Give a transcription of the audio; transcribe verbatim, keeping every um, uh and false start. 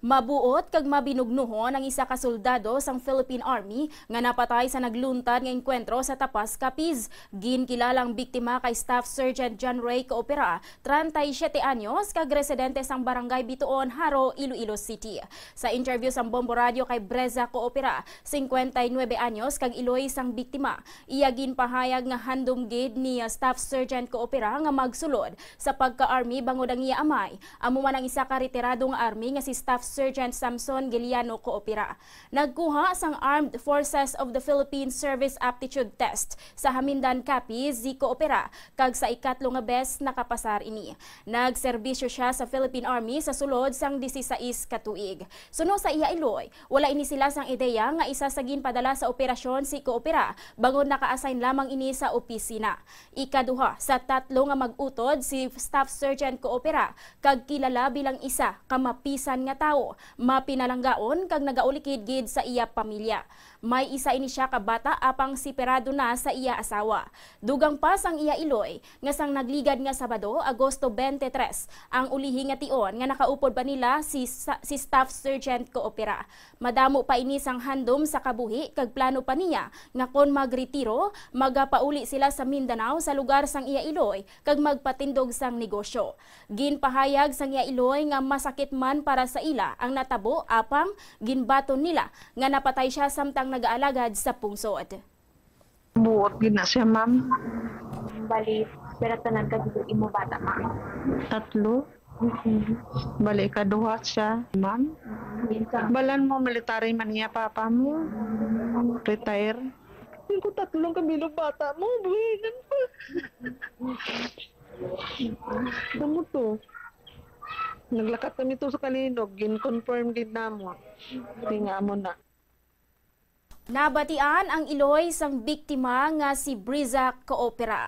Mabuot kag mabinugnuhon ang isa ka soldado sang Philippine Army nga napatay sa nagluntad nga engkwentro sa Tapas, Capiz. Ginkilala ang biktima kay Staff Sergeant John Ray Coopera, treinta y siete anyos, kag residente sang Barangay Bituon, Jaro, Iloilo City. Sa interview sang Bombo Radyo kay Breza Coopera, cincuenta y nueve anyos, kag iloy sang biktima, iya ginpahayag nga handom gid ni, ah, Staff Sergeant Coopera nga magsulod sa pagka-army bangod ang iya amay amo man ang isa ka retirado nga army nga si Staff Sergeant Samson Giliano Coopera. Nagkuha sang Armed Forces of the Philippines Service Aptitude Test sa Jamindan, Capiz, si Coopera, kag sa ikatlo nga bes nakapasar ini. Nagserbisyo sia sa Philippine Army sa sulod sang disisais ka tuig. Suno sa iya iloy, wala ini sila sang ideya nga isa sa ginpadala sa operasyon si Coopera, bangod naka-assign lamang ini sa opisina. Ikaduha sa tatlo nga mag-utod si Staff Sergeant Coopera, kag kilala bilang isa ka mapisan nga tawo, mapinalanggaon kag nagaulikid gid sa iya pamilya. May isa ini sia ka bata, apang separado na sa iya asawa. Dugang pa sang iya iloy nga sang nagligad nga Sabado, Agosto twenty-three, ang ulihi nga tion nga nakaupod pa nila si sa-, si Staff Sergeant Coopera. Madamo pa ini sang handom sa kabuhi kag plano pa niya nga kon magretiro, magapauli sila sa Mindanao sa lugar sang iya iloy kag magpatindog sang negosyo. Ginpahayag sang iya iloy nga masakit man para sa ila ang natabo, apang ginbaton nila nga napatay sia samtang nagaalagad sa pungsod. Buot gid na siya, ma'am. Bali, pira tanan ka dito imo bata, ma'am? Tatlo. Mm-mm. Bali, ikaduha siya, ma'am. Mm-mm. Balan mo, military man niya, papa mo. Retire. Yung ko tatlong kabilog bata mo, buhinan pa. Damo to. Naglakat kami to sa Kalinog, gin-confirm gid namo. Tinga mo na. Nabatian ang iloy sang biktima nga si Briza Coopera.